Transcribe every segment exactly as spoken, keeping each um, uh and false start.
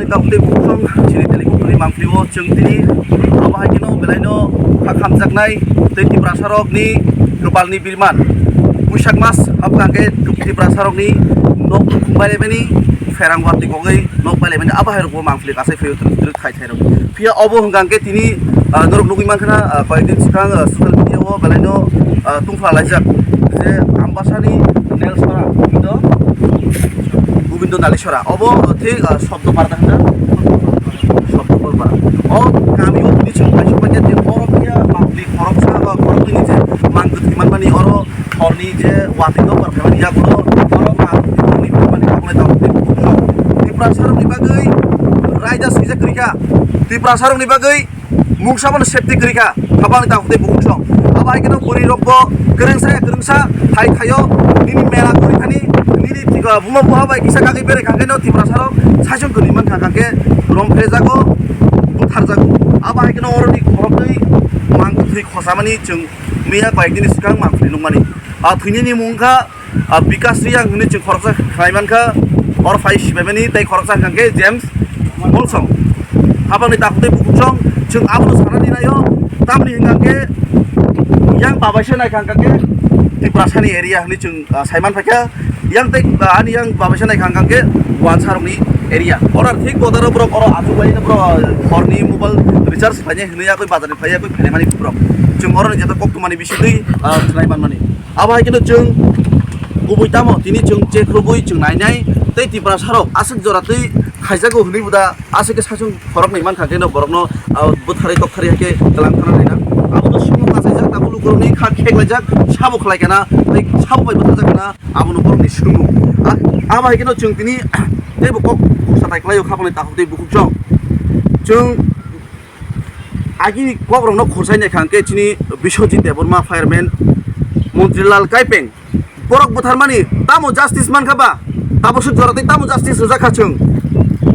Tei bukhuk song chini teli bukhukni mangpili o chwng tini abo hai kheno belaino kha khamjaknai tei Tiprasarokni kwpalni birman. Puisak mas abo hwnkhe Tiprasarokni nok khung bailaimani, pherang watwi kogwi nok bailaimani abo hai rokbo mangpili kasai phaiwi twrwk twrwk khai thairok. Phiya obo hwnkha hwnkhe tini, ah, norok nugwi mankha na, ah, koyekdin swkang, ah, social media o belaino, ah, tungphla laijak je Ambasani Nelsora Gobindo, Gobindo Nalisora. Obo thik, ah, Sobdo Para hwnna, Sobdo Para. O kami o tini chwng paisuk paikha je oro phiya mangpili khoroksa ba khoroknwini je mang kwthwi manmani oro horni je watwi nokbar phaimani yagulo oro mang kwthwi manmani kok lai tongo. Tiprasarokni bagwi raida swijak kwrwi kha. Tiprasarokni bagwi mungsa bono safety kwrwi kha, habangni takhuk tei bukhuk song. Abo hai kheno bwrwi rokbo kwrwngsa ya kwrwngsa thai thaio, nini mela kwrwi thani, nini thik, buma buha bai kisa kagwi berai kha kheno Tiprasarok saichung kwrwi man kha, kha khe romphrejago, butharjago. Abo hai kheno oroni khoroknwi mang kwthwi khosamani chwng miya koyekdini swkang mangpili nukmani. A thwinini mung kha, ah, Bikas Riyang hwnwi chwng khoroksa khlai mankha, oro phai sibaimani tei khoroksa hwnkha khe James Molsong. Habangni takhuk tei bukhuk song chwng abono sanani naio, tamni hwnkha khe yang babaisa naikha hwnkha khe Tiprasani area hwnwi chwng, ah, sai manphaikha. Yang tei, ah, ani yang babaisa naikha hwnkha khe Wansarokni area. Oro thik bodaro borok oro achuk laino borok, ah, horni mobile recharge khlainai hwnwi yakwi bazarni phai yakwi phainaimani borok. Chwng oroni jeta koktwmani bisingtwi, ah, khlai manmani. Abo hai kheno chwng kubui tamo tini chwng check rwgwi chwng nainai tei Tiprasarok aswk jora twi khaijago hwnwi bo da aswk khe saichung khoroknwi mankha kheno borokno, ah, bwtharwi tokthari hai khe twlang thana naina. Abono swngmung achaijak tabuk lukurokni kha kheklaijak sabo khlai kana tei sabo bai bwtharjak kana abono borokni swngmung. Ah, abo hai kheno chwng tini teibo kok khoroksa tai khlaio khapangni takhuk tei bukhuk chwng. Chwng Agini kokrokno khorsaini kha hwnkhe chini Biswajit Debbarma, fireman, Montri Lal Kaipeng. Borok bwtharmani tamo justice mankha ba? Tabuk swk jora tei tamo justice rwjak kha chwng?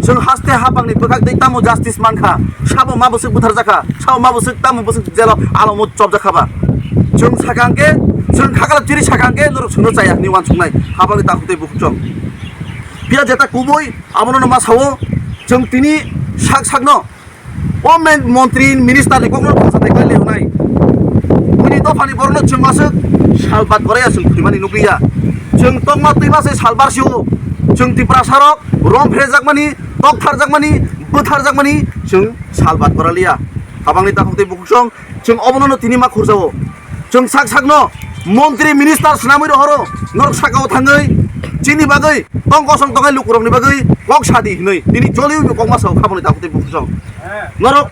Chwng haste hapangni bwkhak tei tamo justice mankha? Sabo ma bwswk bwtharjak kha? Sabo ma bwswk tamo bwswk jelo alomo chopjak kha ba? Chwng sakha hwnkhe, chwng khakalo chiri sakha hwnkhe norok chwngno chaya hwnwi uansuknai hapangni takhuk tei bukhuk chwng. Phiya jeta kubui abono ma sao, chwng tini sak sakno O men-, montri, minister ni kokno khoroksa tai khlai leonai. Buini dophani borokno chwng aswk salbat goraya chwng thwimani nukliya. Chwng tongma twima se salbar sio. Chwng Tiprasarok romphrejakmani, toktharjakmani, bwtharjakmani chwng salbat goraliya. Habangni takhuk tei bukhuk song chwng obono tini ma khurjao. Chwng sak sakno montri minister swnamwi rohoro, norok sakao thangwi chini bagwi tong kosong tongnai lukurokni bagwi kok sadi hwnwi tini joliwi bo kok ma sao khaboni takhuk tei bukhuk song. Norok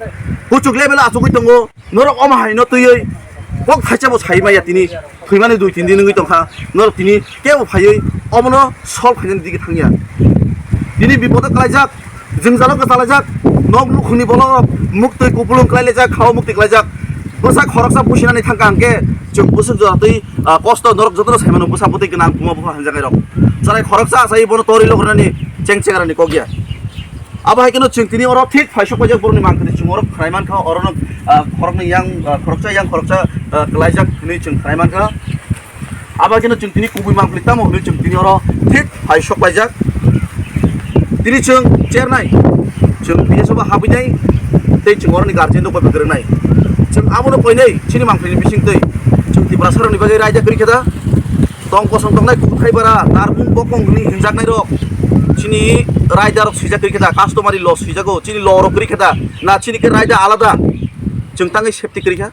kuchuk level achugwi tongo, norok omo haino twiwi kok thaisa bo sai maya tini thwimani dui tin din wngwi tongkha, norok tini kebo phaiwi omono solve khainani digi thangya. Tini bipodo kwlaijak, jwngjalo kwchalaijak, nok nukhungni bolong muktwi kupulung kwlailaijak, khao muktwi kwlaijak. Bwsa khoroksa businani thangkha hwnkhe chwng bwswk jora twi, ah, kosto norok jotono saimano bwsa bwtwi gwnang buma bupha hamjaknairok. Chwrai khoroksa achai bono torwi logrinani cheng chengrani kok ya. Abo hai kheno chwng tini oro thik phaisok paijak borokni mangkhani chwng oro khwnai mankha, orono, ah, khoroknwi yang, ah, khoroksa yang khoroksa, ah, kwlaijak hwnwi chwng khwnai mankha. Abo hai kheno chwng tini kubui mangpili tamo hwnwi chwng tini oro thik phaisok paijak. Tini chwng chernai, chwng P S O bo habwinai, tei chwng oroni guardian rok bai kwrwngnai. Chwng abono koinai chini mangpili bisingtwi chwng Tiprasa rokni bagwi raida kwrwi khe da. Tong kosong tongnai kuthai bara, narbung bokong hwnwi hinjaknai rok. Chini raida rok swijak kwrwi khe da, customary law swijago, chini law rok kwrwi khe da. Na chini khe raida alada. Chwng tangwi safety kwrwi kha.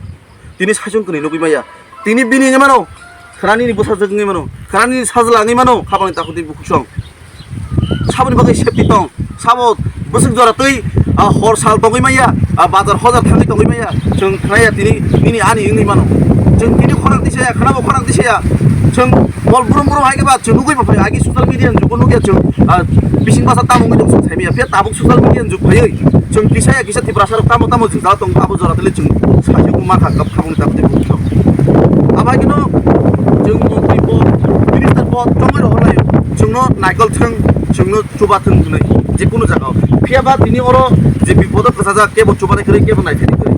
Tini saichung kwnwi nugwi maya. Tini bini wngwi mano, khwnani ni bwsajwk wngwi mano, khwnani ni sajla wngwi mano, khabangni takhuk tei bukhuk song. Saboni bagwi safety tong, sabo bwswk jora twi, ah, hor sal tongwi maya, ah, bazar hojar thangwi tongwi maya, chwng khnaya tini, nini ani wngwi mano. Chwng tini khorang tisaya, khwnabo khorang tisaya, chwng bol burum burum hai khe ba chwng nugwi bo phai, agi social media ni jugo nugya chwng, ah, bising basa tamo wngwi tong chwng saimaya, phiya tabuk social media ni jug phaiwi, chwng kisa ya kisa Tiprasa rok tamo tamo jwngjal tong abo jora tele chwng sajwk ma kha kap khabung tak tebo. Abo hai keno chwng montri pod, minister pod chongwi rohor lai chwngno naikol thwng chwngno chuba thwng hwnwi je kunu jaga o. Phiya ba tini oro je bipodo kwchajak kebo chuba nai kwrwi kebo nai thani kwrwi.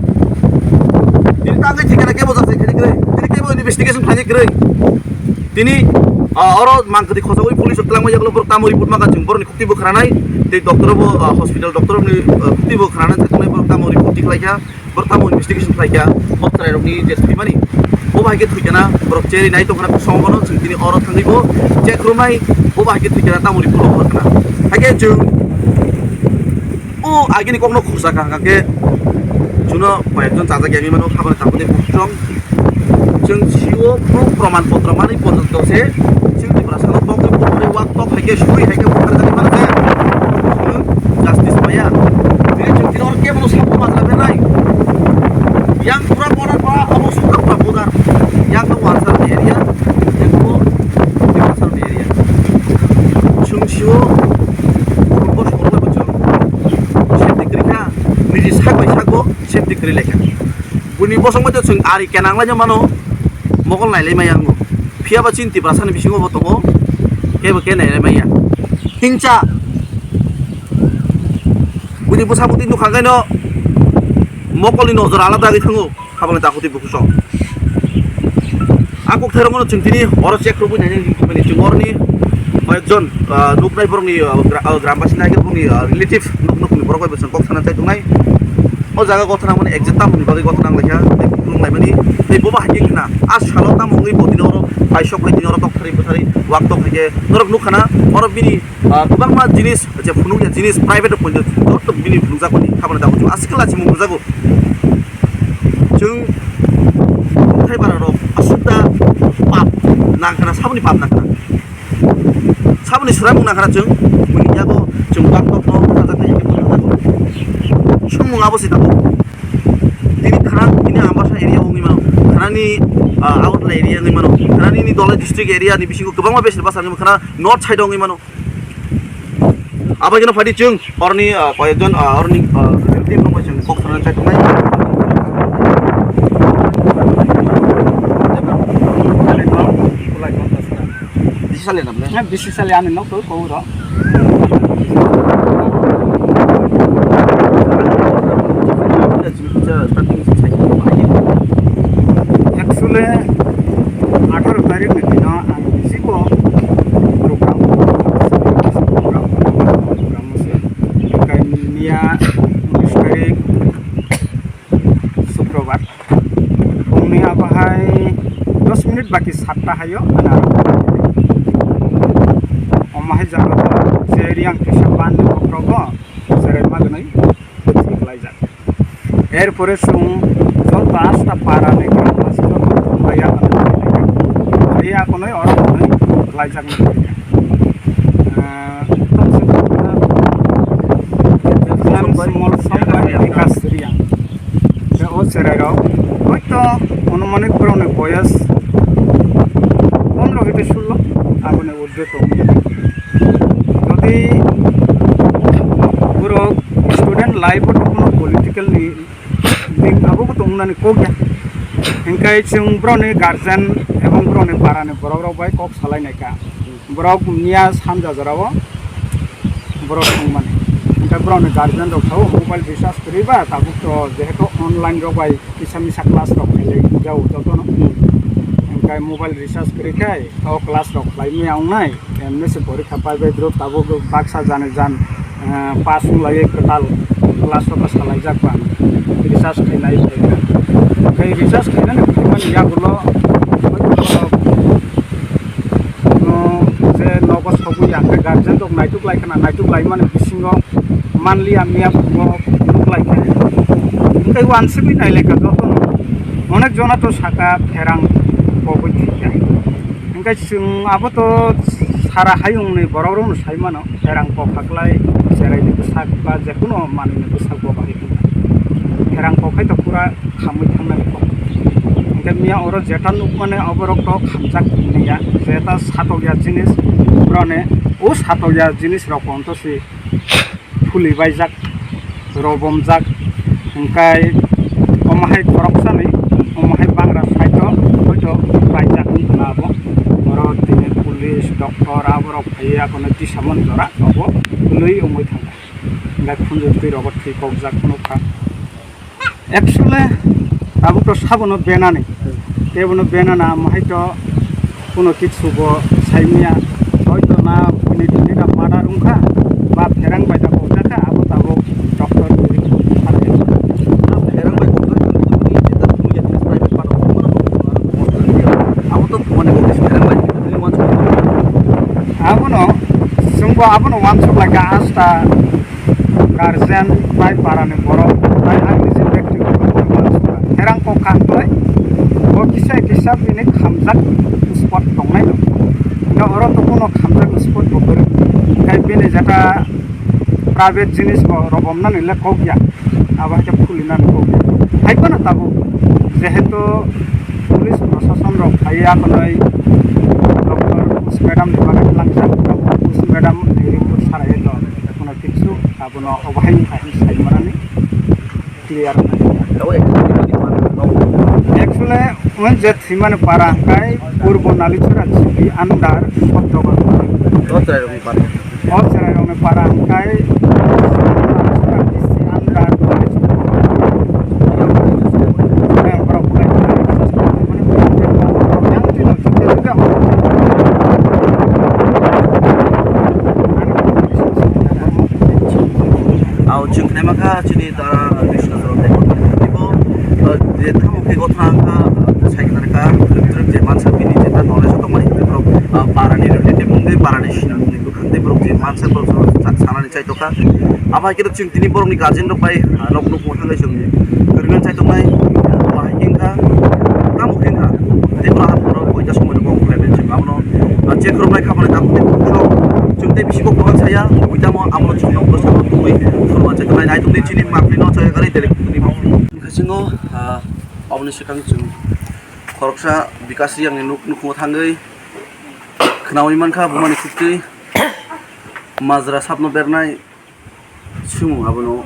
Tini tangwi thikana kebo jasai thani kwrwi. Tini kebo investigation khlainai kwrwi. Tini Ah, oro mangkwtwi khosagwi police o twlangma yagulo borok tamo report maka chwng borokni khukti bo khranai, tei doctor bo, ah, hospital doctor ni, ah, khukti bo khranai, thangwi borok tamo report tikhlaikha, borok tamo investigation khlaikha, bo chwrairokni je thwimani, bo bai khe thwikha na, borok cherwi nai tongkha na, kusongo bono chwng tini oro thangwi bo check rwnai, bo bai khe thwikha na, tamo report o khorkha na. Hakhe chwng O agini kokno khursa kha, hwnkha khe chwngno koi ekjon chajak yangwi mano, habani tabukni bukhuk chwng. Chwng sio proof proman potro manwi porjonto se chwng Tiprasano tokjak, tokjak, wak tok hai khe sui hai khe buthar jani mano se chwng justice maya. Bini chwng tino oro kebono sabo majra bernai. Yang pura pura pura abo suka pura pura. Yang no wansar area, yang no wansar area. Chwng sio football sokla bo chwng safety kwrwi kha, niji sak bai sak bo safety kwrwi lai kha. Buini bosong bai to chwng ari kenang lai mano, mokol nai lai maya wngo. Phiya ba chini Tiprasani bisingo bo tongo, kebo khe nai lai maya. Hingcha, buini bwsa bwtwi nukha khe no mokolni nojor alada wngwi thango. Habangni takhuk tei bukhuk song. A kok thairok no chwng tini oro check rwgwi nainani hinwi chwng oroni koyekjon, ah, nuknai borokni, ah, gra-, ah, gram basinda hai khe boni, ah, relative nuk nukni borok bai bo chwng kok sana chai tongnai. O jaga gotha nangmani exact tamoni bagwi gotha nang laikha tei bukhulung laimani tei bobo hai khe khna a salo tamo wngwi bo tini oro paisok bai tini oro tokthari bwthari wak tok hai khe norok nukha na oro bini, ah, kwbangma jinis je phunukya jinis private o poito joto bini phunukjakmani habangni takhuk tei aswk khe lachimung rwjago. Chwng bwthai bara rok aswkda pap nangkhana, saboni pap nangkhana. Saboni swraimung nangkhana chwng, buini yago chwng bak tok no bwthajak nai khe bwthajak. Swngmung abo se tabuk. Tini khana, tini Ambasa area wngwi mano. Khanani, ah, Agartala area wngwi mano. Khanani ni Dhalai district area ni bisingo kwbangma besini bwsa wngwi mano. Khana north side wngwi mano. Abo jeno phaidi chwng oroni, ah, koyekjon, ah, oroni, ah, team rok bai chwng kok sana chai tongnai. Bisi sale nam le? Eh, bisi sale ani nok to ko ro. Actually, atharo tarikh ni dino ang bisi bo program, program, program se. Hingkai miya unis tarikh Sukrobar. Phungni abohai dos minute baki satta hayo, ana. Omo hai jaga je Riang Tisa ban ni bokhrogo, cherai magnai, khlaijak. Erpore chwng joto asta para ni gram pasi joto thumbai ya mano. Hai akonoi oro konoi khlaijak na. Ah, small sambai Vikas Riang. Te o cherai rok hoito onumanik borok ni boyas pondro hoite sullo aboni urdhwe tongwi. Jodi borok student life o tongmano political ni Bini abo bo tong nani kok ya. Hingkai chwng borok ni guardian ebong borok ni para ni borok rok bai kok salai nai kha. Borok miya sanja jora o borok thang mani. Hingkai borok ni guardian rok sao mobile recharge kwrwi ba tabuk to jehetu online rok bai kisa misa class rok khailai jao joto no. Hingkai mobile recharge kwrwi khai o class rok khlai maya wngnai. Emni se porikha pai bai drop tabuk baksa jani jan, eh, pass wng lai kwtal class o bwsa laijak ba recharge khainai phaikha. Khai recharge khainani phaimani yagulo, no, je nogo sogwi ya khe guardian rok naituk lai khna, naituk lai mani bisingo manliya miya phungo nukhlai kha. Hingke wansugwi nailaikha jotono. Onek jona to saka pherang kobwi thwikha. Hingke chwng abo to sara hayungni borokrokno sai mano, pherang kokhaklai, cheraini bwsak ba jekhuno manwini bwsak bo bahai thwikha. Pherang kokhai to pura khamwi thangnani kok. Hingke miya oro jeta nukmani oborok to khamjak niya, jeta satokya jinis, boroni o satokya jinis rok onto si. Phuli baijak, robomjak, hingkai omo hai khoroksani, omo hai bangra side o hoito baijak wng khna abo. Oro tini police, doctor aborok phaiwi akono tisamani jora obo kwlwi wngwi thangkha. Hingkai khunju twi rogo thwi kokjak nukha. Actually, abo to sabono benani. Tebono benana, mohai to kuno kichu bo Saimya, hoito na bini thani na murder wngkha, ba pherang bai da kok jakha, abo tabuk doctor ni report kha. Na pherang bai kok jakha, tini jeta thumwi ya, private part of the, abo to bumani kok pherang bai, tini wansuk. Abono, chwngbo abono wansuk lai kha, asta guardian bai parani borok bai ang niji bektigoto kok wansuk kha. Pherang kok kha hwnbai, bo kisa kisa bini khamjak spot tongnai no. Hingke oro to bono khamjak spot bo kwrwi. Tei bini jeta private jinis bo robomnani le kok ya. Abo hai khe phulinani kok ya. Hai phano tabuk jehetu police prosason rok phaiya hwnwi doctor Us madam ni bagwi tlangjak. Us madam ni report sarai to. Kono kichu abono obo hai wngkha hwnwi sai manani clear. Actually, wng je thwimani para hwnkhe Purbo Nalichora G B under Sottogar. O chwrairokni para hwnkhe Nalichora D C under. Ao chwng khnai mankha chini tara Krishna Charan Debbarma ni bo, ah, je tamo khe gotha wngkha, ah, sai khe narwkha, twrwk twrwk je mansa bini je ta knowledge o tongmani hwnwi borok, ah, para ni relative wngwi, para ni sinamung ni bwkhak tei borok je mansa borok sa-, sanani chai tongkha. Abo hai khe chwng tini borok ni guardian rok bai, ah, nok nukung thangwi chwng kwrwngna chai tongnai, bo hai khe wngkha, tamo khe wngkha, tei borok ha borok koita somoi rok kok khlai bai chwng abono, ah, check rwmai kha bo tamo khe chwng tei bisi kok kwbang saya, tamo abono chwng nok bwsa twi phuru ma chai tongnai, nai tongdi chini mapli no chaya gari tele kutuni mapli. Wngkha chwng o, ah, aboni swkang chwng khoroksa Bikas Riyang ni nuk nukhungo thangwi khnaui mankha bumani khuktwi majra sapno bernai. Chwng abono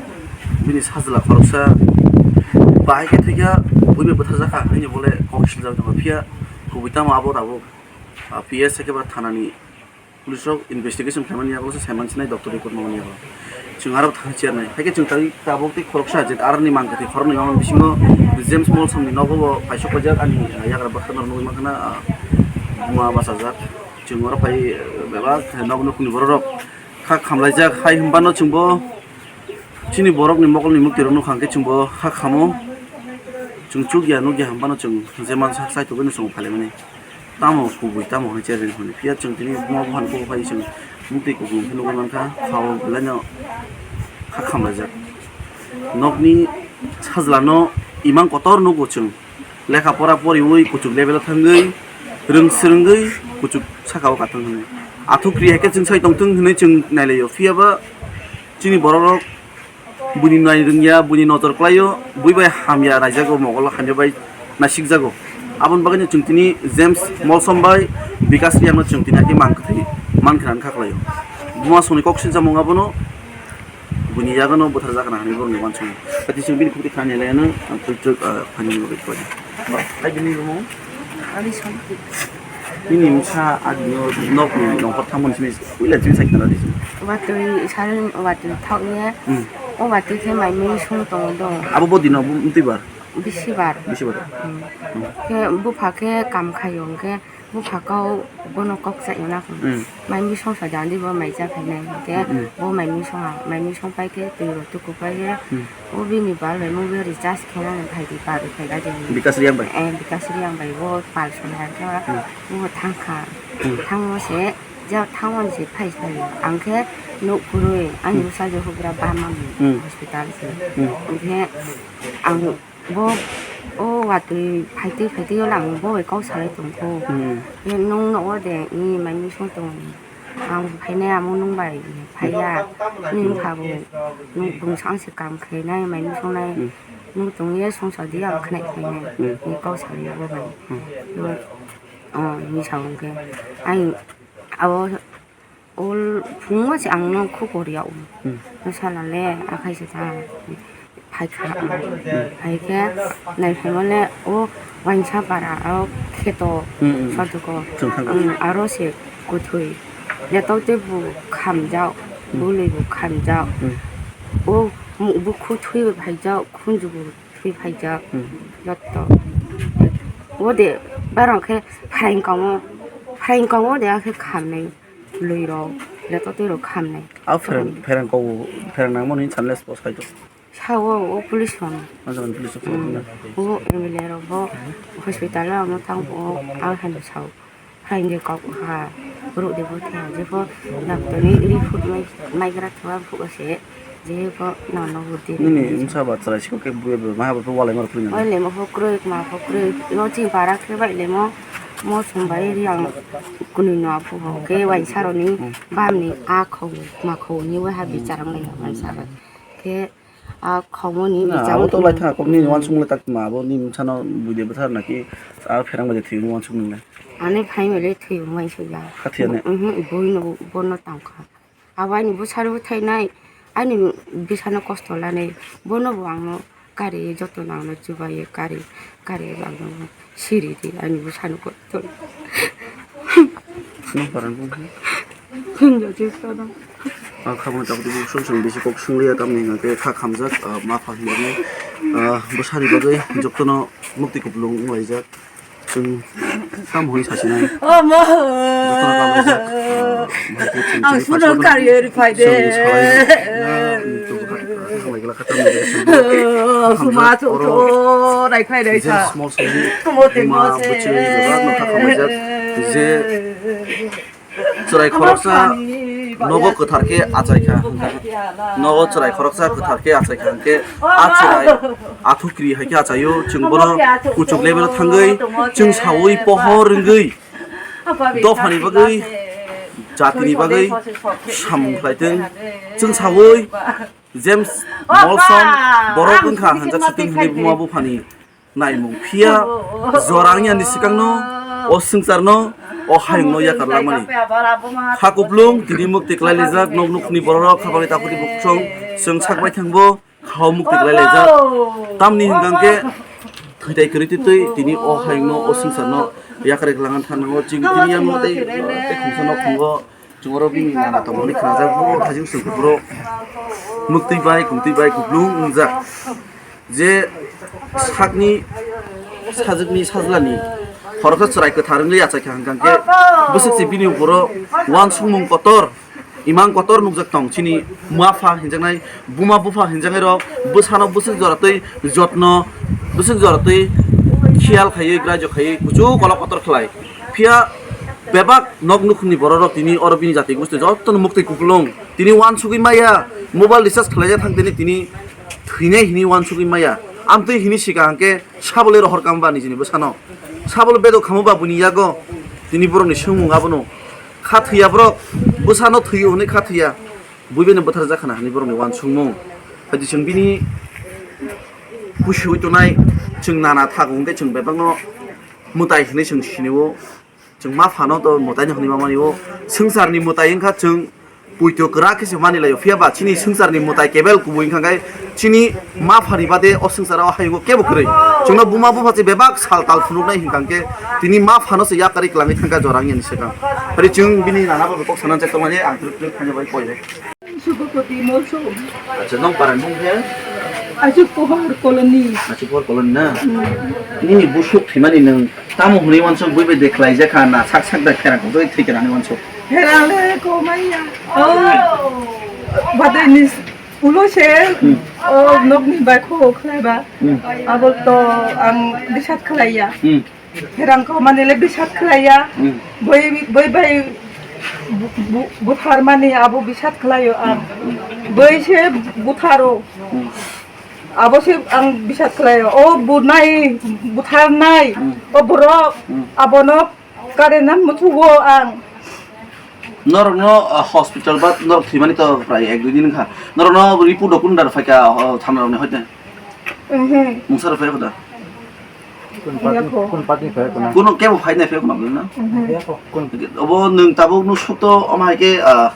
bini sajla khoroksa bahai khe thwikha, buibai bwtharjakha hwnwi bole kok siljak tongo, phiya kubui tamo abo tabuk, ah, P S ekebar thanani police rok investigation khlaimani yago se saiman sinai doctor report mani yago. Chwng aro thang chair nai. Haikhe chwng tei tabuk tei khoroksa je aroni mangkha tei khoroknwi mangkha bisingo James Molsom ni nogo bo paisok paijak ani yagra bwkha norok nugwi mankha na, ah, buma bachajak. Chwng oro phai, eh, bebak nok nukni borok rok kha khamlaijak hai hwnbano chwngbo chini borokni mokolni mwktwi rok nukha hwnkhe chwngbo kha khamo. Chwng chukya nukya hwnbano chwng je mansa chaitugwi no chwng phailaimani. Tamo kubui tamo hwnwi cherwi hwnwi phiya chwng tini buma buphani kok phai chwng mukti kubui hwnwi nukwi mankha, khao belaino kha khamlaijak. Nokni sajlano imang kotor nugo chwng, lekha pora poriwi kuchuk level o thangwi, rwng swrwngwi kuchuk saka o kathang hwnwi. Athuk ri hai khe chwng sai tongthung hwnwi chwng nailaio, phiya ba chini borok rok buini nai rwngya, buini nojor kwlaio, bui bai hamya naijago, mogol hamya bai naisikjago. Aboni bagwino chwng tini James Molsom bai Bikas Riyang no chwng tini hakhe mang kwthwi man khna wngkha kwlaio. Buma songni kok sinchamo wng abono buini yago no bwthar jakna hinwi borokni uansukmung. Tei chwng bini khukti kha nai laino ang twk twk, ah, phaini bagwi koi. Hai bini room o? Ani son. Nini wngsa agini o nokni nongkhor thangmani simi puila chini sai khna di. Watwi sal watwi thok ye. Hmm. O watwi khe mai mui song tongo do. Abo bo dino bo mtwi bar? Bisibar. Bisibar. Hmm. Hmm. Khe bupha khe kam khaio hwnkhe bupha kau bono kok chaina kho. Hmm. Mai mui song sa jani bo mai cha khainai hwnkhe Hmm. bo mai mui song ha, mai mui song pai khe twi rw tuku pai khe Hmm. O bini bal bai mobile recharge khe nang phai di, pari phai da di. Bikas Riyang bai? Eh, Bikas Riyang bai bo pal song hai khe Hmm. bo thang kha. Hmm. Thang mo se, ja thang mo se phai phai. Ang khe nuk kurui, ani Hmm. bwsa je hugra ba mami Hmm. hospital se. Hmm. Ang khe ang bo o watwi phai twi phai twi o lang bo bai kok salai tong kho. Hmm. Nung no o de ni mai mui song tong. Ang phainai amo nwng bai phaiya, nwng kha bo, nwng bwsang se kam khainai, mai mui songnai, Hmm. nwng tong ye songsa di ang khnai khainai, Hmm. ni kok sari bo bai. Hmm. Bo, oh, ni sa hwnkhe, ai, abo, ol, phungo se ang no khukor ya o. Hmm. Nwng sala le, akhai se ta. Phai kha, phai khe naiphaimale o uaingsa para o kheto Hmm, hmm. Soduko. Chwng thangkha. Hmm, aro se kwthwi. Joto tei bo khamjak, Hmm. bwlwi bo khamjak. Hmm. O mu-, bukhu thwi phaijak, khunju bo thwi phaijak. Hmm. Joto. O de barang khe phaing kamo. Phain kongo de akhe khamnai, lwi rok, leto twi rok khamnai. A pherang, pherang kok, pherang nangmani sanle spos khai to. Sao o police rok. Ano police rok na. O M L A rok bo hospital o amo tang o, ang han sao. Phain de kok ha, ruk de bo thya, jepho doctor ni report mai, mai gra thwa phuka se. Jebo nono hudi. Nini wngsa ba chwrai sikok khe buya buya maha bo walai mar khulina. Oi lemo ho kroi ma ho kroi. No ching para khe bai lemo. Mo sum bai ri ang kunui no aphu ho khe wai saro ni bam ni a khong ma khong ni wa ha bichar ang lai wai saro. Khe a khong ni bichar. Abo to lai thang kok ni wansung le tak ma abo ni wngsa no buide bwthar na ki a pherang bai thwi wansung ni le. Ani phai mele thwi mai so ya. Khathia ne. Mhm boi no bo no tang kha. Abo ani bwsano bwthainai, ani bwsano kosto lanai, bono bo ang no kari joto no ang no chubaui kari, kari ang no siri di ani bwsano kosto. Nwng parang bung khe? Hinjo chwng kono. Ah, khabang tabuk tabuk song song bisi kok sung liya tamni hwnkhe kha khamjak, ah, ma pha hinjaknai, ah, bwsani bagwi jotono mukti kupulung wng laijak. Chwng tamo hwnwi sasinai. Omo. Jotono kabaijak. Ang suno kariwi rwphai de. Suma chukcho naikhlai naisa. Small size. Omo tengmo se. Je chwrai khoroksa nogo kwthar khe achai kha. Nogo chwrai khoroksa kwthar khe achai kha hwnkhe a chwrai athukri hai khe achaio, chwng bono kuchuk level o thangwi chwng saui pohor wngwi dophani bagwi, jatini bagwi samung khlaitwng. Chwng saui James Molson borok wngkha hwnjak sitwng hwnwi buma buphani naimung phiya jora wngya ni swkangno o swngcharno o hayungno yakar langmani. Kha kuplung tini mukti klai lijak nok nukhni bororok khabangni takhukni bukhuk song chwng sak bai thangbo khao mukti klai laijak. Tamni hwnkha hwnkhe thwitai kwrwi twi twi tini o hayungno o swngcharno yakar langna thang nango chwng tini yang tei tei khumsa nok thwngo. Chwng oro bini nana tongmani khnajak, bo hajing swng khe boro muktwi bai, kumtwi bai kuplung wngjak. Je sakni sajwkni sajlani khoroksa chwrai kwthar wngwi achaikha hwnkha hwnkhe bwswk se bini uporo uansukmung kotor, imang kotor nukjak tong. Chini ma pha hinjaknai, buma bupha hinjaknai rok bwsano bwswk jora twi jotno, bwswk jora twi khiyal khaiwi, grajyo khaiwi, kuchuk kolok kotor khlai. Phiya bebak nok nukhungni bororok tini oro bini jati gosti jotono muktwi kupulung. Tini uansugwi maya, mobile recharge khlaijak thang tini, tini thwinai hini uansugwi maya. Amtwi hini sika hwnkhe sabole rohor kama ba nijini bwsano. Sabole bedok khamo ba buini yago. Tini borokni swngmung abono. Kha thwiya borok, bwsano thwiyo hwnwi kha thwiya. Buibeno bwtharjak khana hwnwi borokni uansukmung. Haiti chwng bini pusiui tonai, chwng nana thago hwnkhe chwng bebakno mwtai hwnwi chwng sinio. Chwng ma phano to mwtaino hwnwi ma mani o. Swngcharni mwtai wngkha chwng poito kwrak khe se mani laio. Phiya ba chini swngcharni mwtai kebel kubui wngkha khe chini ma phani bade o swngcharo hayungo kebo kwrwi. Chwngno buma bupha se bebak sal tal phunuknai hwnkha khe tini ma phano se yakarwi kwlangwi thangkha jora wngya ni swkang. Phari chwng bini nana bai kok sana chek tongmani ang twrwk twrwk thangya bai koi bai. Subhakoti Molsom. Acha, nong paran bung khe? Achu Pohor Colony. Achu Pohor Colony na? Hmm. Nini busuk thwimani nwng tamo hwnwi uansuk bui bai de khlaijak kha na sak sak da kherang kok thwi khe nani uansuk? Kherang le ko maya. Oh. Badai ni ulo se. Hmm. Oh, nokni bai kho khlai ba. Hmm. Abo to ang bisat khlai ya. Hmm. Kherang kok mani le bisat khlaiya. Hmm. Boi, boi bai bu-, bu-, buthar mani abo bisat khlaio ang. Hmm. Boi se butharo. Hmm. Abo se ang bisat khlaio. O bunai, butharnai. Hmm. O borok, hmm, abono kare nam muthugo ang. Norokno, ah, hospital ba norok thwimani to prai ek dui din wngkha. Norokno report rok kunu dar phaikha, oh, thana rokni hoite? Ehe. Mungsa rok phai kha da? Kung party, kung party phai kha na? Kuno kebo phai nai phai kha na? Ehe. Obo nwng tabuk nw suk to omo hai khe, ah,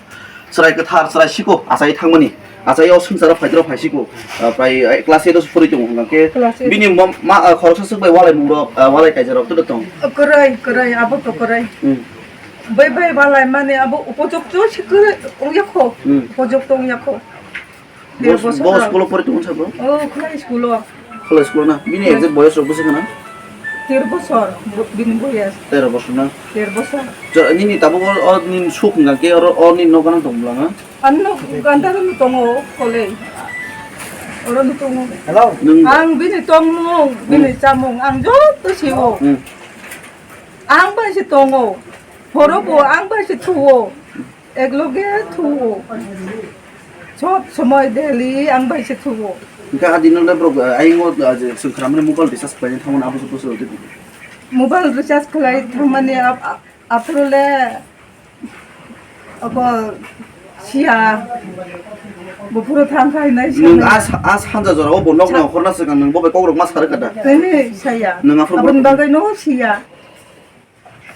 chwrai kwthar, chwrai siko achai thangmani. Achai o swngcharo phai doro phai siko. Ah, prai, eh, class eight o se phori tongo hwnkha khe. Class eight. Bini mom-, ma, ah, khoroksa swk bai walai mung rok, ah, walai kaisa rok to tong. Kwrwi, kwrwi, abo to kwrwi. Hmm. Bai bai walai mani abo upojukto se kwrwi wng ya kho. Hmm. Upojukto wng ya kho. Bo, bo school o pori tongo sabo? Oh, khulai school o. Khulai school o na? Bini exact boyos rok bwswk gana? Ter bosor, bo-, bini boyas. Tero bosor na? Ter bosor. Jo, nini tabuk o, o nini suk hwnka khe oro, o nini nok gana tong bwlanga? Ano ganda no tongo, kole. Oro no tongo. Hello. Nwng Ang bini tongmung, bini Hmm. chamung, ang joto siwo. Hmm. Ang bai se tongo. Horo bo ang bai se thuwo. Ekloge thuwo. Sob somoi daily ang bai se thuwo. Hingke adino le borok, eh, ayingo, eh, je chwng khramani mobile recharge khlaina thangmani abo se bwswk rwdi. Mobile recharge khlai thangmani ap-, ap-, aphuru le abo siya. Buphuru thang khai nai Nwng siya. A sa-, a sanja jora o bo nok Sa- nang khorna swkang nwng bo bai kokrok ma sarwkha da? Tini saya. Nwng aphuru Aboni borok bagwi no siya.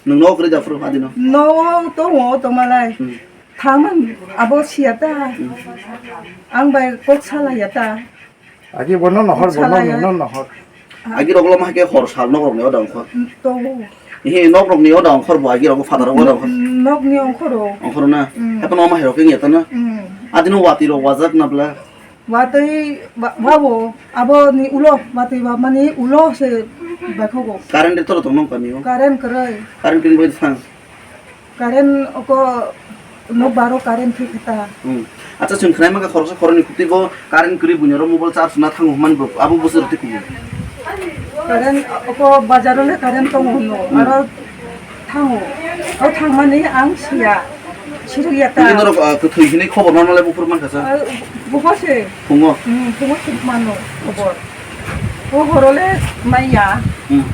Nwng nok rwjak phuru adino? No tongo tongmalai. Hmm. Thangman abo siya ta. Hmm. Ang bai kok salaya ta. Agi bono nohor, Kok bono salaya. Nono nohor. Agi rok lama hai khe hor sal nok rok ni oda ongkhor. Tongo. Ihe nok rok ni oda ongkhor bo agi rok father rok oda ongkhor. Nok ni ongkhoro. Ongkhoro na? Hmm. Hapan oma hai rok khe ngiya ta na? Hmm. Adino wati rok wajak na bla? Watwi ba-, babo, abo ni ulo, watwi ba mani ulo se baikhogo. Current de toro tong nong kami o? Current kwrwi. Current kwrwi bai thang. Current oko nok baro current thwi khata. Hmm. Acha, chwng khnai mangkha khoroksa khoroknwi kutwi bo current kwrwi buino ro mobile charge na thango hwnmani bo abo bwswk rwtwi kubu. Current oko bazar le current tongo hwno. Hmm. Aro Thango. O thangmani ang siya. Sirikya ta. Nini norok, ah, kwthwi hinwi khobor manmale buphuru mankha sa? Ah, bubo se. Phungo? Hmm, phungo se mano khobor. O horole maya. Hmm.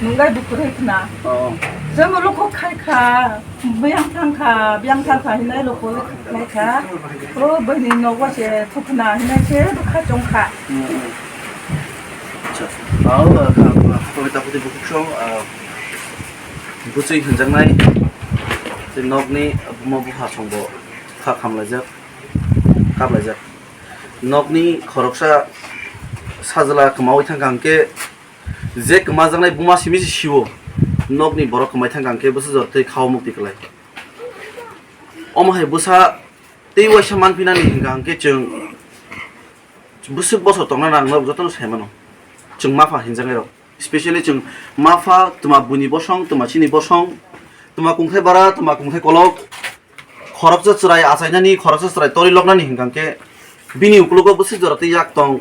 Nunggai buphuru khna. Oh. Jemo loko khai kha, biyang thang kha, biyang thang kha hinai loko khai kha. O bini nogo se thukna hinai se bwkha chong kha. Hmm, hmm. Acha. Aro, ah, kha, kha, kha, kha, kha, kha, Bwswi hwnjaknai tei nokni buma bupha songbo kha khamlaijak, kaplaijak. Nokni khoroksa sajla kwmawi thangkha hwnkhe, je kwmajaknai buma simi se sio, nokni borok kwmai thangkha hwnkhe bwsajor tei khao mukti kwlai. Omo hai bwsa tei waisa manphinani hwnkha hwnkhe chwng bwswk bosor tongna nang norok jotono sai mano. Chwng mapha hinjaknai rok, specially chwng mapha, twma buini bosong, twma chini bosong, twma kungthai bara, twma kungthai kolok, khoroksa chwrai achainani, khoroksa chwrai torwi loknani hwnkha hwnkhe bini ukologo bwswk jora tei yak tong.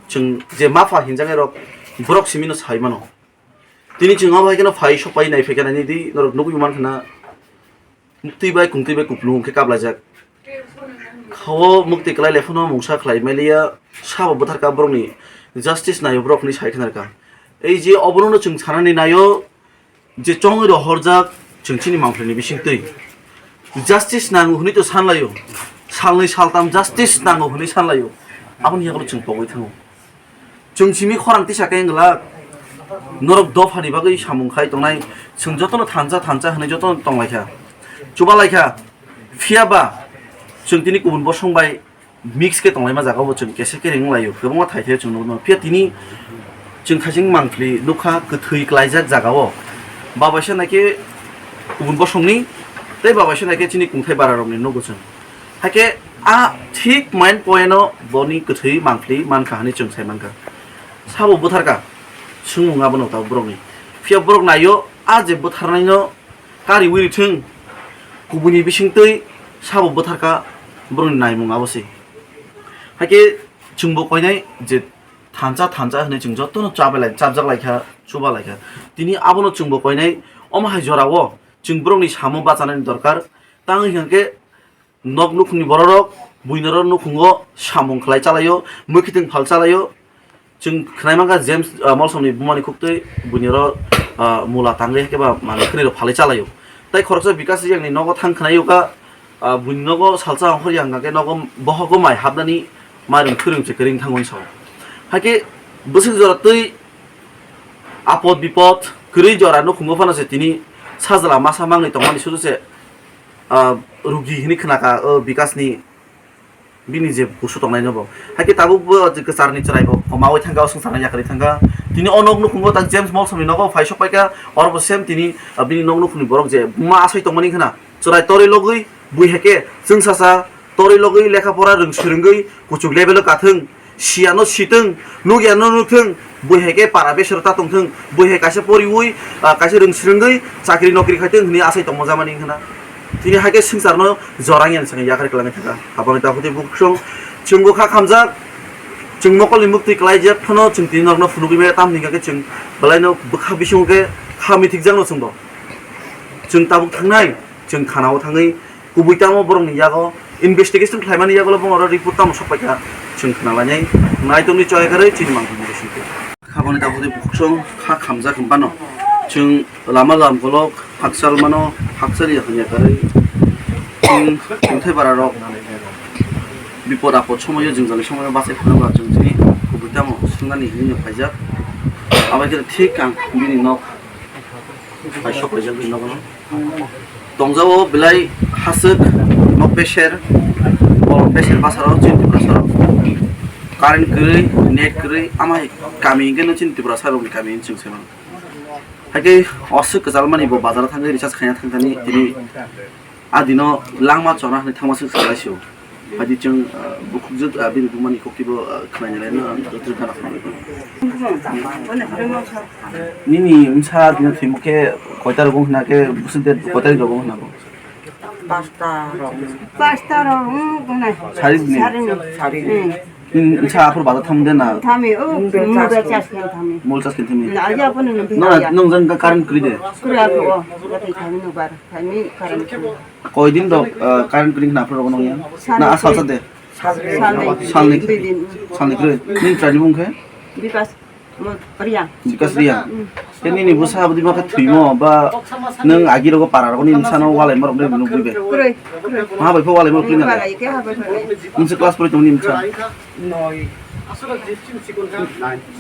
Chwng je mapha hinjaknai rok borok simino sai mano. Tini chwng abo hai kheno phai sok pai nai phai khe nai di norok nugwi mankha na. Muktwi bai kungtwi bai kupulung khe kaplaijak. Khao muktwi kwlai le phano mungsa khlai maliya, sabo bwtharka borokni justice naio borok hinwi sai khna rwkha. Ei je obono no chwng sanani naio je chongwi rohorjak chwng chini mangphlini bisingtwi justice nango hwnwi to sanlaio, salnwi saltam justice nango hwnwi sanlaio, aboni yagulo chwng pogwi thango. Chwng simi khorang tisa khe wng glak. Norok dophani bagwi samung khai tongnai. Chwng jotono thansa thansa hwnwi jotono tonglaikha, chubalaikha. Phiya ba chwng tini kubun bosong bai mix khe tonglaima jaga bo chwng kese kere wng laio. Kwbangma thai thai chwng nukno. Phiya tini chwng thaising mangpli nukha, kwthwi klaijak jaga o. Babaisa naikhe kubun bosongni tei babaisa naikhe chini kungthai bara rokni nugo chwng. Haikhe a thik main point o boni kwthwi mangpli mankha hwnwi chwng sai mankha. Sabo bwtharka, swngmung abono tabuk borokni. Phiya borok naio a je bwtharnaino kariwi rithwng, kubuni bisingtwi sabo bwtharka borokni naimung abo se. Haikhe chwngbo koinai je thansa thansa hwnwi chwng jotono chabalai, chapjak laikha, chuba laikha. Tini abono chwngbo koinai, omo hai jorao chwng borokni samo bachanani dorkar. Tang hwnkhe Nok nukhungni bororok buinorok nukhungo samung khlai chalaio, mwkhitwng phal chalaio. Chwng khnai mankha James, ah, Molsomni bumani khuktwi buinirok, ah, mula tangwi khe ba manwi khwnirok phalwi chalaio. Tai khoroksa Bikas Riyangni nogo thang khnaio kha, ah, buini nogo salsa ongkhor yang khe nogo bohogo mai hapnani mairung thwirwng se kwrwng thango hinwi sao. Haikhe bwswk jora twi apod bipod kwrwi jora nukhungo phano se tini sajla masa mangni tongmani sudu se ah, rugi hinwi khnakha, o Bikasni bini je kusu tongnaino bo. Haikhe tabuk bo kwcharni chwrai bo komaui thangkha, o swngcharno yakarwi thangkha. Tini o nok nukhungo tak James Molsomni nogo phai sok paikha, oro bo same tini, ah, bini nok nukhungni borok je buma asoi tongmani khna, chwrai torwi logwi, bui haikhe chwngsacha torwi logwi lekha pora rwng swrwngwi kuchuk level o kathwng, Siyano sitwng, nukyano nukthwng, bui hai khe para besero ta tongthwng, bui hai kaisa poriwi, ah, kaisa rwng swrwngwi chakri nokri khaitwng hwnwi asai tongma jamani wngkha na. Tini hai khe swngcharno jorang yan swngwi yakarwi kwlangwi thangkha. Aboni takhuk tei bukhuk song chwngbo kha khamjak, chwng mokolni muktwi klaijak phano chwng tini norokno phunugwi maya, tamni hwnkha khe chwng belaino bwkha bisingo khe kha mithikjakno chwngbo. Chwng tabuk thangnai, chwng khanao thangwi kubui tamo borokni yago investigation khlaimani yagulo bono report tamo sokpaikha, chwng khna lainai. Naitokni choya karwi chini mangthangni bisingtwi. Khaboni tabukni bukhuk song kha khamjak hwnphano chwng lama lam kolok hakchal mano, hakchal ya hwnya karwi chwng chwngthai bara rok bipod apod somoyo jwngjali somoyo bachai phano ba chwng chini kubui tamo swngnani hinwi no phaijak. Abai khe thik ang bini nok Bai sok paijak bini nogo no. Tongjao belai haswk, nok beser, o beser bwsarok chini Tiprasa rok. Current kwrwi, net kwrwi, ama hai kami hwnkhe no chini Tiprasa rokni kami hinwi chwng sai mano. Haikhe oswk kwchal mani bo bazar thangwi recharge khaina thangthani tini a dino langma chona hinwi thangma swk salai sio. Haidi chwng, ah, bukhukjwk, ah, bini bumani koktibo, ah, khwlainai laino ang joto gana khnai. Nini wngsa bini thwimukhe koita rogo hwna khe bwswk de koita rogo hwna bo? Pasta rok. Pasta rok, hmm, wngnai. Sari ni? Sari ni. Sari ni. Hmm. Nini wngsa aphuru bazar thangde na? Thami, o, mobile charge khe thami. Mobile charge khe thami. Na, aja aphuru nang. Nona, nang jang ka current kwrwi de? Kwrwi ako, o, gatai thami no bar, thami current kwrwi. Koi din rok, ah, current kwrwi khna aphuru rok nong ya? Salni. Na, ah, salsa de? Salni. Salni. Salni. Dui din. Salni kwrwi. Nini chwraini bung khe? Bikas, mo, Riya. Bikas Riya. Mm. Khe nini bwsa aboni ma khe thwimo ba nwng agi rogo para rogo nini bwsano walai ma rok nini nukgwi be? Kwrwi, kwrwi. Ma bai pho walai ma rok kwrwi na? Walai khe ha bai pho. Nini se class pori tong nini bwsa? Noi.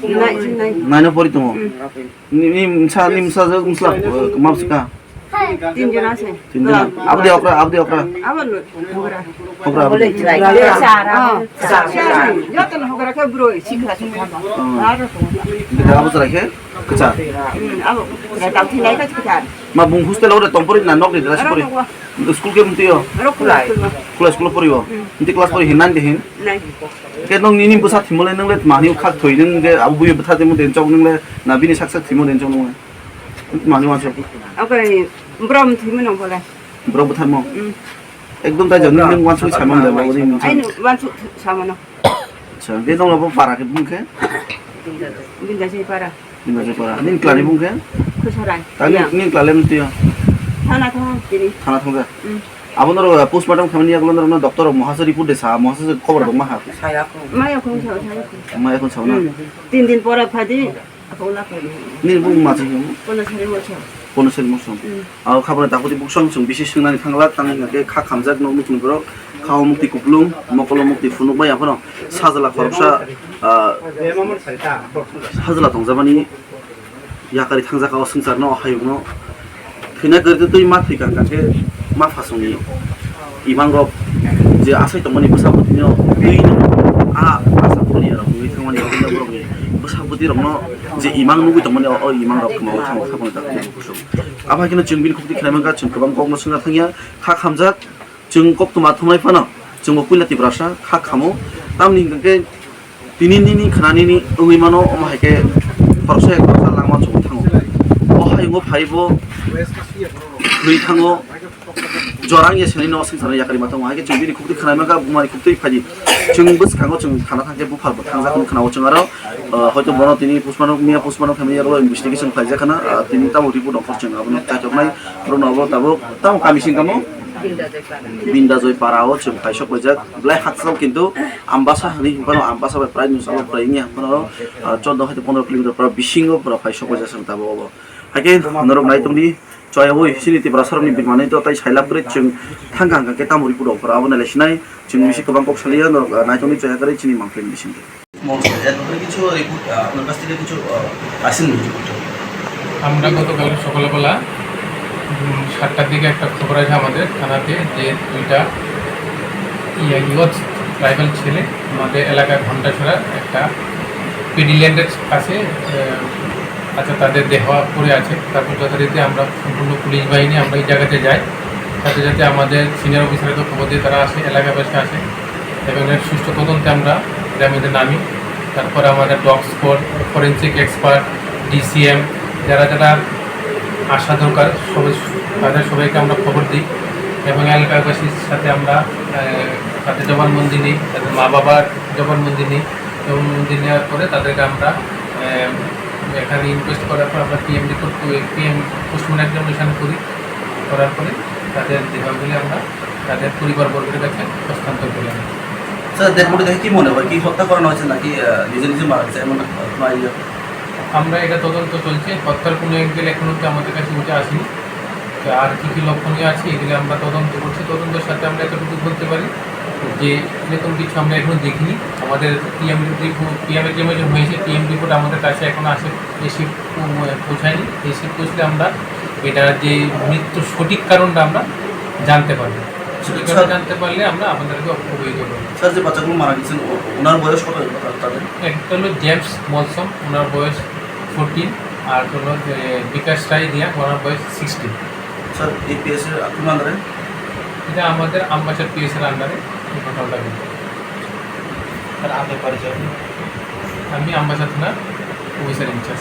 Nine, nine. Nine o pori tongo. Mm. Ni, ni msa, ni msa je msla, eh, ma bwswk kha? Tin jona se. Tin jona. Abdi okra, abdi okra. Abo lo, okra. Okra abdi. Oh, sa, sa, sa. Joto no okra khe bro, sikha, sikha. Oh. Aro to. Bida abo chwrai khe kwchar. Hmm, abo, da dam thilai kha kwchar. Ma bung hostel ore tongpori na nok ni dress pori? Aro to. School ke mtio? Aro khulai. Khulai school pori o. Hmm. Mti class pori hin nine de hin? Nine. Ke nong nini bwsa thimole nang le mani khak thoi nang ke abo buyo bwtha timo den chok nang le na bini sak sak thimo den chok nang le. Mani wansa. Oke, brom thimo nang bole. Brom bwtharmo. Mm. Ekdom tai jani nang wansa samang da babo ni. Ai no wansa samano. Acha, ke nong lo para ke bung ke? Binda se para. Binda se para. Ning klani bung ke? Khusarai. Tani ning klale mtio. Thana thong tini. Thana thong ja. Mm. Abo norok postmortem khamani yagulo norokno doctor rok mohasa report de sa, mohasa se khobor rok maha. Saya ko. Maya ko sa, saya ko. Maya ko sa na. Hmm. Tin din pore phadi, ako na phadi. Ni bu ma se. Kono sari mo sa. Kono sari mo sa. Hmm. Abo khabra ta khudi buksong song bisi swngnani thangla, tang na ke kha khamjak nok nukni borok, khao mukti kuplung, mokolo mukti phunuk bai aphano sajla khoroksa, ah, sajla tongjabani. Yakari thangjak o swngcharno, o hayungno thwina kwrwtwi twi ma thwi kang kang khe ma phasongni imang rok je asai tongmani bwsa bwtwino twi a asa phuruni rok wngwi thangmani, o borokni bwsa bwtwi rokno je imang nugwi tongmani, o imang rok kwmawi thango, sakni dakti kusuk. Aphai kheno chwng bini khukti khlai mankha, chwng kwbang kokno swngna thangya, kha khamjak. Chwng koktwma thumnai phano chwngbo puila Tiprasa kha khamo, tamni hwnkhe tini nini khwnanini wngwi mano, omo hai khe khoroksa ya khoroksa langma chwng thango. O hayungo phaibo thwi thango, jorang ya sini no swngcharno yakarima tongo, hai khe chwng bini khukti khwnai mankha, bumani khukti phaidi chwng bwskango chwng thana thangkhe bupharbo thangjak hwnwi khwnao chwng aro. Ah, hoito bono tini postmortem, miya postmortem khaimani yagulo investigation khlaijak khana, ah, tini tamo report ongkhor chwng abono chaichoknai, borokno abo tabuk tamo kami sing tamo? Binda Joy para. Binda Joy para o chwng phai sok paijak, belai hakchal kintu Ambasa hinwi hinphano, Ambasa bai prai nwsalo prai wngya hinphano, ah, chordo hai pondro kilometer para bisingo pura phai sok paijak chwng tabuk obo. Haikhe norok nai tongdi, choya oi sini Tiprasa rokni bini manwi to tai sailap kwrwi chwng thangkha hwnkha khe tamo report ongkhor abo nailai sinai, chwng bisi kwbang kok saliya norok, ah, nai tongdi choya kwrwi chini mangpili bisingtwi. মন চায়। এর ব্যাপারে কিছু রিপোর্ট, আহ, আপনার কাছ থেকে কিছু, আহ, পাইছেন কিছু তথ্য? আমরা গতকাল সকালবেলা, উম, সাতটার দিকে একটা খবর আসে আমাদের থানাতে যে দুইটা ইয়ে, ইয়ত ট্রাইবাল ছেলে আমাদের এলাকার ঘন্টাছড়া একটা পিডি ল্যান্ডের কাছে, আহ, আচ্ছা, তাদের দেহ পড়ে আছে। তারপর যথারীতি আমরা সম্পূর্ণ পুলিশ বাহিনী আমরা এই জায়গাতে যাই, সাথে সাথে আমাদের সিনিয়র অফিসারকে খবর দিয়ে তারা আসে, এলাকাবাসী আসে এবং এর সুষ্ঠু তদন্তে আমরা এর মধ্যে নামি, তারপরে আমাদের dog squad, forensic expert, DCM, যারা যারা আসা দরকার, সবাই, তাদের সবাইকে আমরা খবর দিই। এবং এলাকাবাসীর সাথে আমরা, আহ, তাদের জবানবন্দি নিই, তাদের মা বাবার জবানবন্দি নিই। জবানবন্দি নেওয়ার পরে তাদেরকে আমরা, আহ, এখানে ইনকোয়েস্ট করার পর আমরা PM report, PM post-mortem examination করি। করার পরে তাদের দেহগুলি আমরা তাদের পরিবারবর্গের কাছে হস্তান্তর করে দিই। স্যার, ডেড বডি দেখে কি মনে হয়? কি হত্যা করানো হয়েছে নাকি, আহ, নিজে নিজে মারা গেছে? এমন, আহ, কোনো idea? আমরা এটা তদন্ত চলছে, হত্যার কোনো অ্যাঙ্গেল এখন অবধি আমাদের কাছে উঠে আসেনি। তো আর কী কী লক্ষণীয় আছে, এগুলি আমরা তদন্ত করছি। তদন্তের সাথে আমরা এতটুকু বলতে পারি যে এরকম কিছু আমরা এখনো দেখিনি। আমাদের পিএম রিপোর্ট, পিএম এক্সামিনেশন হয়েছে, পিএম রিপোর্ট আমাদের কাছে এখনো আসে, এসে পৌ-, পৌঁছায়নি। এসে পৌঁছলে আমরা এটা যে মৃত্যুর সঠিক কারণটা আমরা জানতে পারবো। সঠিক স্যার, কারণ জানতে পারলে আমরা আপনাদেরকে অবহিত করবো। স্যার, যে বাচ্চাগুলো মারা গেছেন, ও-, ওনার বয়স কত তাদের? একটা হলো জেমস মলসম, ওনার বয়স ফোরটিন, আর হলো যে বিকাশ রায় রিয়া, ওনার বয়স সিক্সটিন। স্যার, এই পিএস এর কোন আন্ডারে? এটা আমাদের আমবাসা পিএস এর আন্ডারে এই ঘটনাটা ঘটেছে। স্যার, আপনার পরিচয়? আমি আমবাসা থানার অফিসার ইনচার্জ।